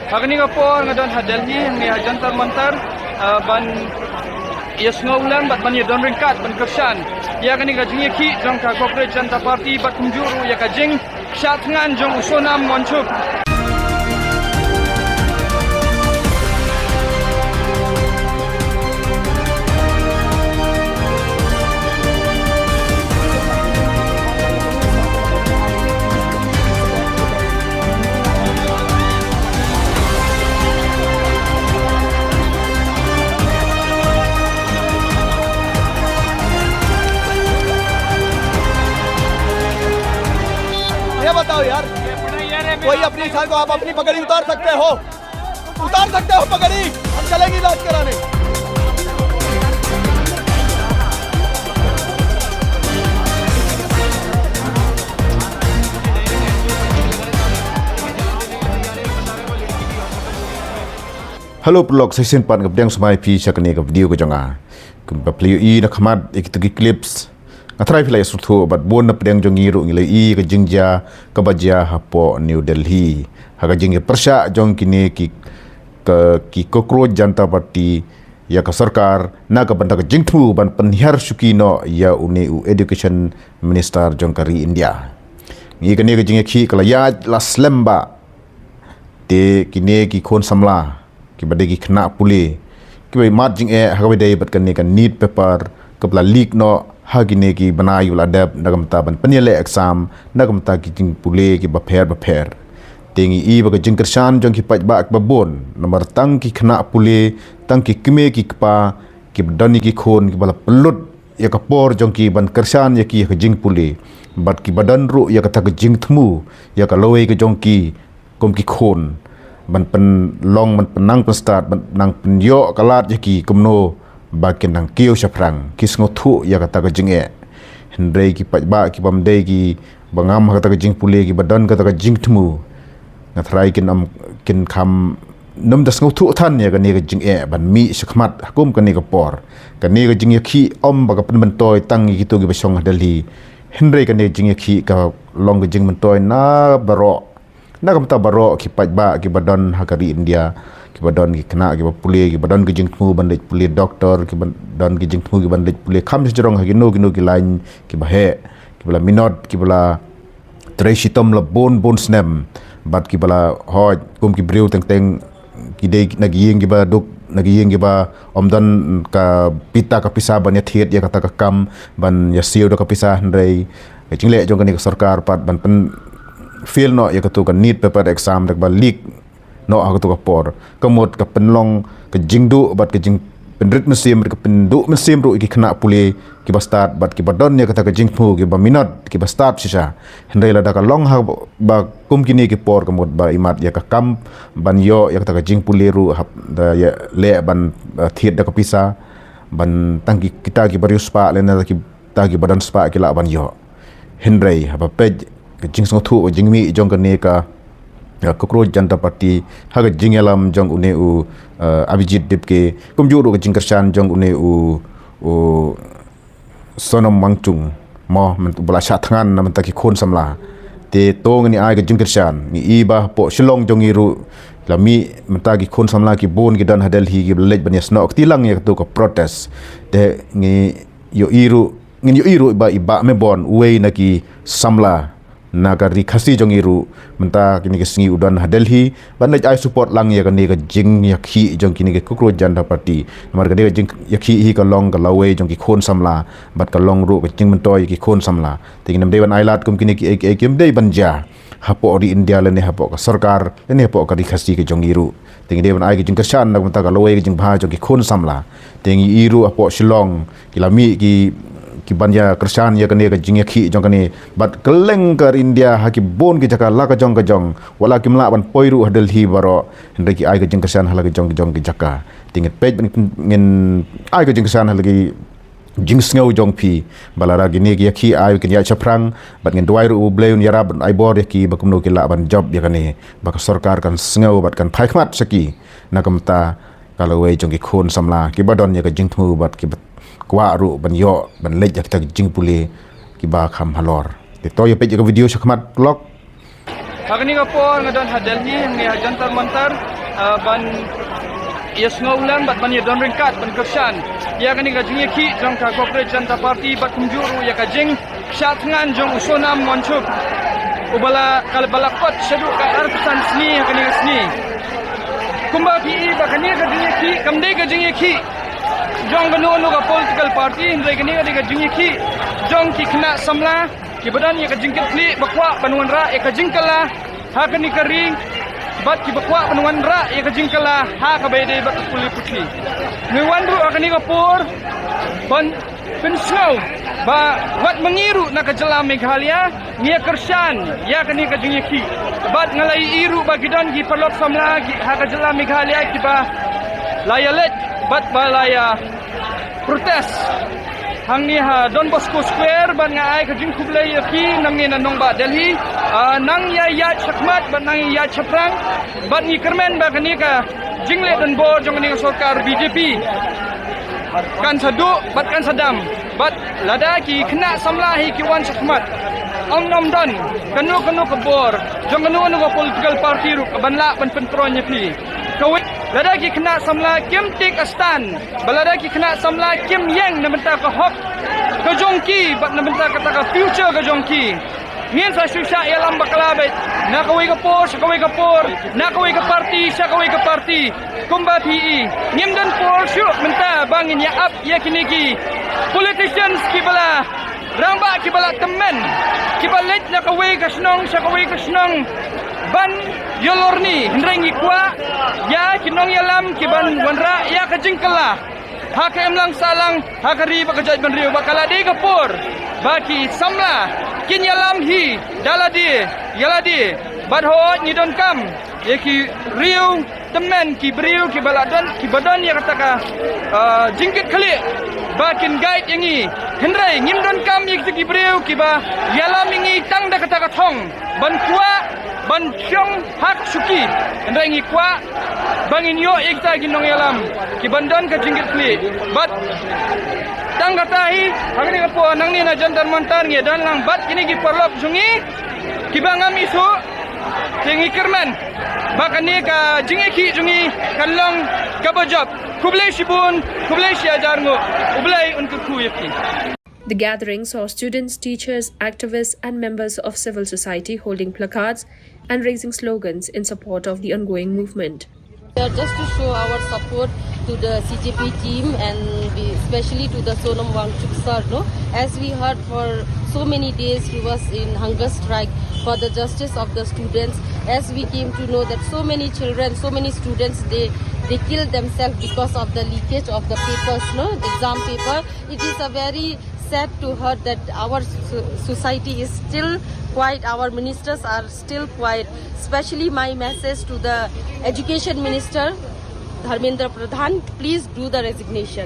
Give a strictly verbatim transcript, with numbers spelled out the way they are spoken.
Ha kane ka por nga don ha Delhi, hangne ha Jantar Mantar, ah, ban ïasngewlem bad ban ïadon ryngkat, ban kyrshan ïa kane ka jingïakhih jong ka Cockroach Janta Party bad kumjuh ruh ïa ka jingshah thngan jong u Sonam Wangchuk. ये बताओ यार, कोई अपनी, सर को आप अपनी पगड़ी उतार सकते हो? उतार सकते हो पगड़ी, हम चलेंगे इलाज कराने। Hello paralok, sa shisien pat nga pdiang sngewbha ïa phi sha kane ka video ka jong nga. Kumba phi la ïohi na khmat ïa kito ki clips, nga tharai phi la ïa sngewthuh bad bun na pdeng jong ngi ruh ngi la ïohi ka jingjia kaba jia hapoh New Delhi ha ka jingïapyrshah jong kine ki, ka, ki Cockroach Janta Party ïa ka sorkar na ka bynta ka jingthmu ban pynhiar shuki noh ïa une u Education Minister jong ka ri India. Ngi, kane ka jingïakhih ka la ïaid la slem bha. Te kine ki khun samla kiba dei ki khynnah pule kiba mad jingeh ha kaba dei bad kane ka NEET paper kaba la leak noh ha kine ki bnai kiba la dep na ka bynta ban pynïaleh exam na ka bynta ki jingpule kiba pher bapher. Te ngi i ba ka jingkyrshan jong ki paidbah kiba bun, namar tang ki khynnah pule, tang ki kmie ki kpa kiba don ïa ki khun kiba la pynlut ïa ka por jong ki ban kyrshan ïa ki ha ka jingpule, bad kiba don ruh ïa kata ka jingthmu ïa ka lawei ka jong ki kum ki khun ban pynlong, ban pynnang pynstad, ban nang pynïoh ka lad ïa ki kumno ba kin nang kiew shaphrang, ki sngewthuh ïa kata ka jingeh. Hynrei ki paidbah kibym dei kiba ngam ha kata ka jingpule, kiba don kata ka jingthmu, nga tharai kin ym, kin kham, nym da sngewthuh than ïa kane ka jingeh ban mih shakhmat ha kum kane ka por. Kane ka jingïakhih ym ba ka pynmyntoi tang ïa kito kiba shong ha Delhi, hynrei kane ka jingïakhih ka long ka jingmyntoi na baroh, na ka bynta baroh ki paidbah kiba don ha ka ri India, kiba don ki khynnah kiba pule, kiba don ki jingthmu ban leit pule doktor, kiba don ki jingthmu kiban leit pule kham shajrong ha kino kino ki lain kiba heh, kiba la minot, kiba la trei shitom la bun bun snem, bad kiba la hoi kum ki briew teng teng, ki dei na ki ïing kiba duk, na ki ïing kiba ym don ka pita ka pisa ban ïathied ïa kata ka kam, ban ïasiew da ka pisa, hynrei ka jingleh jong kane ka sorkar pat ban pyn fail noh ïa kato ka NEET paper exam da kaba leak noh ha kato ka por. Ka mut ka pynlong ka jingduh bad ka jingpynrit mynsiem, ka pynduh mynsiem ruh ïa ki khynnah pule kiba stad bad kiba don ïa kata ka jingthmu, kiba minot, kiba stad shisha. Hynrei lada ka long ha ba kum kine ki por, ka mut ba imat ïa ka kam ban ïoh ïa kata ka jingpule ruh hap da ïaleh ban, eh, thied da ka pisa, ban tang ki, kita kiba riewspah lane kita kiba don spah ki lah ban ïoh. Hynrei haba peit ka jingsngewthuh, ka jingmih jong kane ka, ka Cockroach Janta Party ha ka jingïalam jong une u, eh, Abhijeet Dipke, kumjuh ruh ka jingkyrshan jong une u, u Sonam Wangchuk, mo, myn-, ba la shah thngan na bynta ki khun samla. Te to ngin ai ka jingkyrshan, ngi i ba hapoh Shillong jong ngi ruh la mih mynta ki khun samla ki bun ki don ha Delhi kiba la leit ban ïasnoh kti lang ïa kato ka protest. Te ngi ïohi ruh, ngin ïohi ruh ba i Bah Mebon, uwei na ki samla na ka ri Khasi jong ngi ruh, mynta kine ki sngi u don ha Delhi ban leit ai support lang ïa kane ka jingïakhih jong kine ki Cockroach Janta Party. Namar kane ka jingïakhih hi ka long ka lawei jong ki khun samla bad ka long ruh ka jingmyntoi ïa ki khun samla. Te ngim dei ban ai lad kum kine kiei kiei kim dei ban jia hapoh ri India lane hapoh ka sorkar lane hapoh ka ri Khasi ka jong ngi ruh. Te ngi dei ban ai ka jingkyrshan na ka bynta ka lawei ka jingbha jong ki khun samla. Te ngi i ruh hapoh Shillong ki la mih ki, ki ban ïakyrshan ïa kane ka jingïakhih jong kane, bad kylleng ka India ha ki bun ki jaka la ka jong ka jong, wat la kim lah ban poi ruh ha Delhi baroh, hynrei ki ai ka jingkyrshan ha la ka jong ka jong ki jaka. Te ngin peit, ngin ai ka jingkyrshan ha la ki jingsngew jong phi, ba lada kine ki ïakhih ai kin ïaid shaphrang, bad ngin duwai ruh U Blei un ïarap, un ai bor ïa ki ba kumno ki lah ban jop ïa kane, ba ka sorkar kan sngew bad kan phai khmat sha ki na ka bynta ka lawei jong ki khun samla kiba don ïa ka jingthmu bad kiba kwah ruh ban ïoh ban leit ïa kita ki jingpule kiba kham halor. Te to ïa peit ïa ka video shakhmat, paralok. Ha kane ka por nga don ha Delhi, hangne ha Jantar Mantar. Ah, ban ïa sngew lem bad ban ïa don ryngkat ban kyrshan ïa kane ka jingïakhih jong ka Corporate Janta Party bad kumjuh ruh ïa ka jingshah thngan jong u Sonam Wangchuck, uba la ka ba la kot shaduh ka arphew san sngi ha kane ka sngi. Kumba phi i ba kane ka jingïakhih kam dei ka jingïakhih jong kano kano ka political party, hynrei kane ka dei ka jingïakhih jong ki khynnah samla kiba don ïa ka jingkitkhlieh ba kwah ban wanrah ïa ka jingkylla ha kane ka ri bad kiba kwah ban wanrah ïa ka jingkylla ha kaba ïadei bad ka pule puthi. Ngi wan ruh ha kane ka por ban pynsngew ba wat ma ngi ruh na ka jylla Meghalaya ngi ïa kyrshan ïa kane ka jingïakhih. Bad nga la ïohi ruh ba ki don ki paralok samla ki ha ka jylla Meghalaya kiba la ïa leit bad ba la ïa protest hangne ha Don Bosco Square, bad nga ai ka jingkhublei ïa phi nangne na nongbah Delhi. Ah, nang ïa ïaid shakhmat bad nang ïa ïaid shaphrang, bad ngi kyrmen ba kane ka jingleh donbor jong kane ka sorkar B J P kan sa duh bad kan sa dam. Bad lada ki khynnah samla hi ki wan shakhmat, ym nym don kano kano ka bor jong kano kano ka political party ruh ka ban lah ban pyntroiñ ïa phi. Kawei, lada ki khynnah samla kim take a stand, ba lada ki khynnah samla kim ïeng na bynta ka hok ka jong ki bad na bynta kata ka future ka jong ki, ngin sa shu shah ïalam bakla beit, na kawei ka por sha kawei ka por, na kawei ka party sha kawei ka party. Kumba phi i, ngim don por shuh mynta ba ngin ïa ap ïa kine ki politicians kiba la rangbah, kiba la tymmen, kiba leit na kawei ka shnong sha kawei ka shnong ban ïalorni. Hynrei ngi kwah ïa ki nongïalam ki ban wanrah ïa ka jingkylla ha ka imlang sahlang ha ka ri bad ka jaitbynriew, ba ka la dei ka por ba ki samla kin ïalam hi da lade ïa lade. Bad hooid, ngi donkam ïa ki riew tymmen, ki briew kiba la don, kiba don ïa kata ka, ah, jingkitkhlieh ba kin guide ïa ngi. Hynrei ngim donkam ïa kita ki briew kiba ïalam ïa ngi tang da kata ka thong ban kwah ban shong ha ka shuki. Hynrei ngi kwah ba ngin ïoh ïa kita ki nongïalam ki ban don ka jingkitkhlieh. Bad tang kata hi, ha kane ka por nangne na Jantar Mantar ngi don lang bad kine ki paralok jong ngi kiba ngam ithuh. Te ngi kyrmen ba kane ka jingïakhih jong ngi kan long kaba jop. Khublei shibun, khublei shihajar nguh. U Blei un kyrkhu ïa phi. The gathering saw students, teachers, activists, and members of civil society holding placards and raising slogans in support of the ongoing movement. We are just to show our support to the C J P team and we, especially to the Sonam Wangchuck sir, no? As we heard, for so many days he was in hunger strike for the justice of the students. As we came to know that so many children, so many students, they, they kill themselves because of the leakage of the papers, no? Exam paper. It is a very sad to hear that our so-, society is still quiet, our ministers are still quiet. Especially my message to the education minister, Dharmendra Pradhan, please do the resignation.